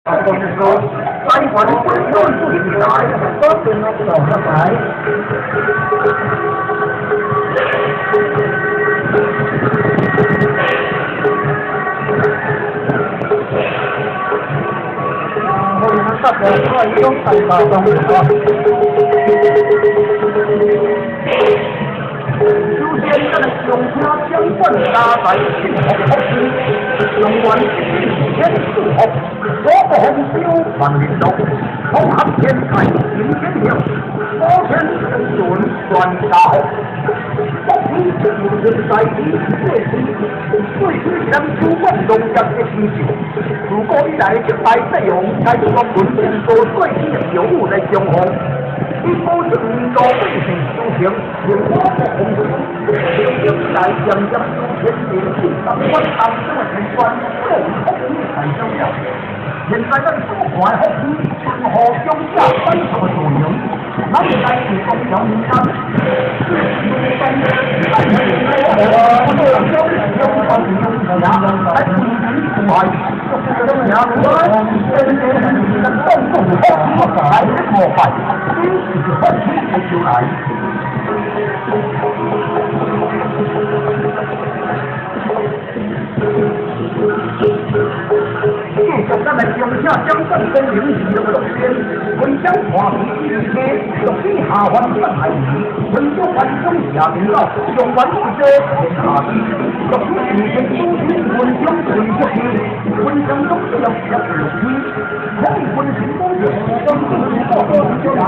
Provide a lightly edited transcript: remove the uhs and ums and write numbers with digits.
公司台灣本土平台。首先，咱來恭請掌管家財幸福福氣，永遠一天祝福，五穀豐收萬民樂，統合天界新天祥，五千生存全家福。福氣就是在地歲天，歲天是咱主管農業的星宿。自古以來，歷代帝王該專門製作歲天的藥物來供奉。以保證老百姓修行，令五穀豐收。明朝以來，漸漸由天地进当管当中的天官，作為福天的代表者。現在咱所看的福天，全乎強者擺設的造型，咱會來自公廟民間，繼續咱來恭請掌管公平事業的樂天，分享看皮一車，樂天下凡放海魚，分享萬種下面老，上元一座天下地，樂天二千主天分享隨福氣，分享總是要接樂天，可以分成多樣，當中如果多樣，